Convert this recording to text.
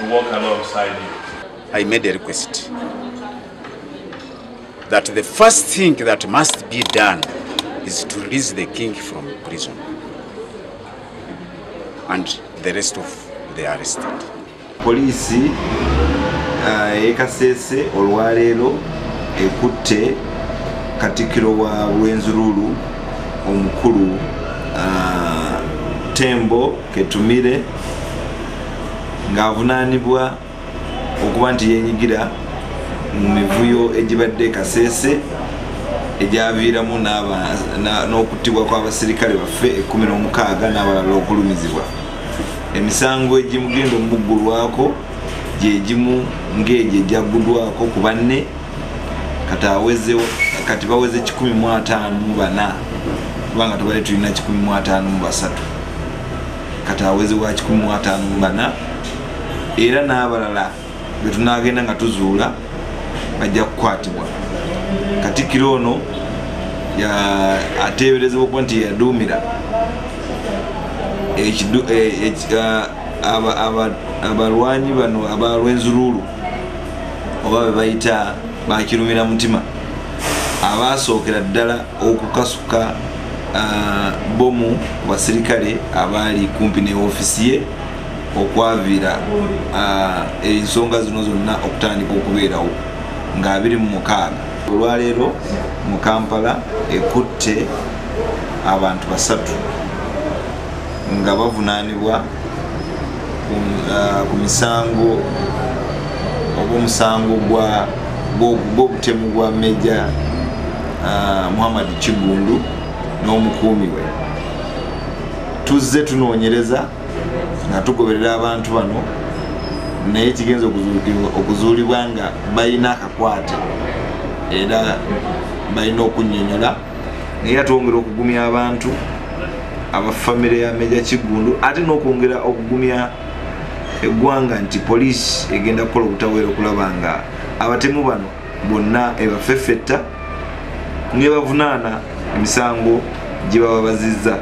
to work alongside you. I made a request that the first thing that must be done is to release the king from prison and the rest of the arrested. Poliisi e Kasese olwaleero ekutte Katikkiro wa Rwenzururu omukulu Tembo Ketumire ng'avunaanibwa okuba nti yenyigira mu mivuyo egibadde Kasese egyaviiramu n'okuttibwa kw'abasirikale baffe 16 n'abalala okulumizibwa. Emisango egimugenda omuggulwako gyegimu ng'egyo egyaggudwako ku banne kati baweze 154, kubanga tubadde tulina 153, kati aweze wa 154, era n'abalala be tunaagenda nga tuzuula bajja kukwatibwa. Katikkiro ono ateeberezebwa okuba nti yaduumira abalwanyi bano aba Rwenzururu oba be bayita bakirumira mutima abasookera ddala okukasuka bomu ku basirikale abaali kumpi ne ofiisi ye okwaviira ensonga zino zonna okutandika okubeerawo nga 26. Olwaleero mu Kampala ekutte abantu 3 nga bavunaanibwa ku misango oba omusango gw'obutemu gwa Meja Muhammad Kiggundu n'omukuumi we. Tuzze tunoonyereza nga tugoberera abantu bano, naye kigenza okuzuulibwa nga balina akakwate era balina okunnyonnyola. Naye twongera okugumya abantu abafamire ya Meja Kiggundu ate n'okwongera okugumya eggwanga nti poliisi egenda kukola obutaweera okulaba nga abatemu bano bonna ebafeffetta ne bavunaana emisango gye baba bazizza.